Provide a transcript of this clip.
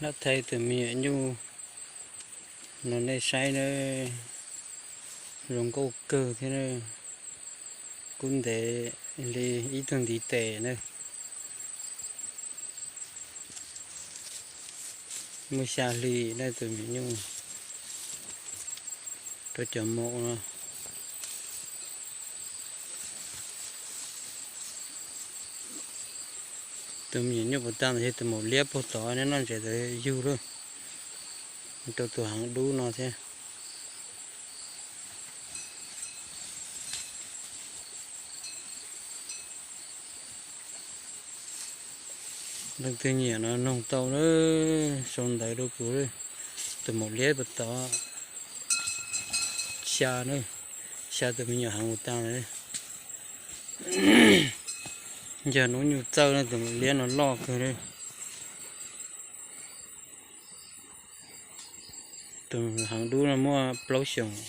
Lab thaij tus me nyuam nyuj no nej saib na, zoo nkauj kawg thiab na. Kub ntev li ib tug ntiv tes na. Muaj xya hli na tus me nyuam nyuj rau cov maum no. Tus me nyuam nyuj puas tag ntawd yog tus maum liab puag tod, neb noj ntses tawv yug lawm rau tus heev dub no thiab. Leej twg nyiam no noog tau na, sau ntawv rau kuv. Tus maum liab puag tod xya na, xya tus me nyuam heev puas tag ntawd. Yog hnub nyuj txawj na, tus maum liab no loj kawg li. Tus heev dub no muaj plaub xyoos.